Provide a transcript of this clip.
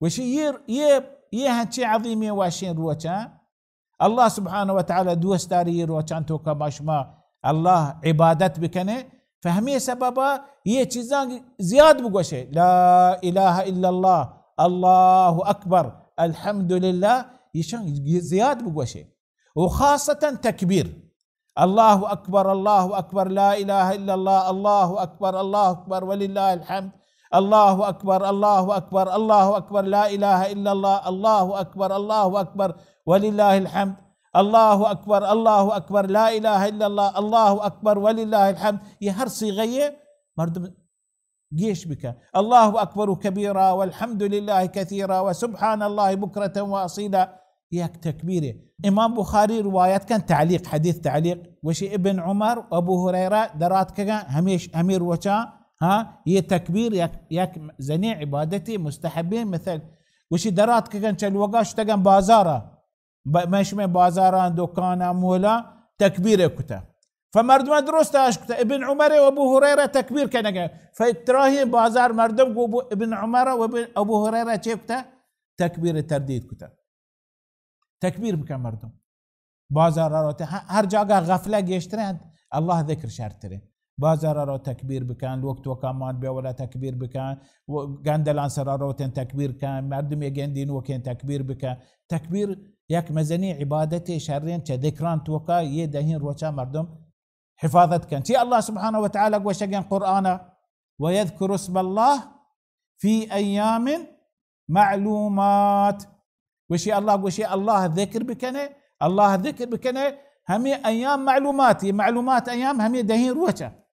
گوشی، یہ، یہ، یہ ہنچیں عظیمیں وشیں روچاں، اللہ سبحانہ و تعالی دوست داری یہ روچاں توکا ما شما اللہ عبادت بکنے۔ فہمی سببا یہ چیزاں زیاد بگوشے، لا الہ الا اللہ، اللہ اکبر، الحمدللہ، یہ شان زیاد بگوشے۔ و خاصتاً تکبیر، اللہ اکبر، اللہ اکبر، لا الہ الا اللہ، اللہ اکبر، اللہ اکبر، وللہ الحمد، اللہ اکبر، اللہ اکبر، اللہ اکبر، لا الہ الا اللہ، اللہ اکبر، اللہ اکبر، وللہ الحمد، اللہ اکبر، اللہ اکبر، لا الہ الا اللہ، اللہ اکبر، وللہ الحمد۔ یہ ہر صیغہ یہ مردم گیش بکن۔ اللہ اکبر کبیرا والحمد للہ کثیرا وسبحان اللہ بکرة واصیلا۔ یک تکبیرے۔ امام بخاری روایت کن تعلیق، حدیث تعلیق، گوشی ابن عمر و ابو ہریرہ دراتکگن ہمیش، ہمے روچاں، ہاں، یہ تکبیر یک، یک زنی عبادتی مستحبیں مثل۔ گوشی دراتکگن چہ لوگا شتگن بازارا۔ ب-، مئے شمئے بازاراں، دکاناں، مولاں تکبیر کتہ۔ فمردماں درست اش کتہ، ابن عمر و ابو ہریرہ تکبیر کنگے۔ فاتراہیں بازار مردم گو بو-، ابن عمر و ابن، ابو ہریرہ چے کتہ؟ تکبیر تردید کتہ۔ تکبیر بکن مردم۔ بازار روت، ہ-، ہر جاگہ غفلہ گیشتر انت، اللہ ذکر شرتر انت۔ بازار رو تکبیر بکن، لوگ توکا مان بیا ولا تکبیر بکن، و گندلان سرا روتن تکبیر کن، مردم یہ گندین وکن تکبیر بکن۔ تکبیر یک مزنی عبادت شرین چہ ذکران توکا یہ دہیں روچا مردم حفاظت کن۔ چی اللہ سبحانہ و تعالی گوشگن قرآن، ویذکر اسم اللہ فی ایام معلومات۔ گوشی اللہ، گوشی اللہ ذکر بکنے، اللہ ذکر بکنے، ہمیں ایام معلومات، یہ معلومات ایام ہمیں دہیں روچا۔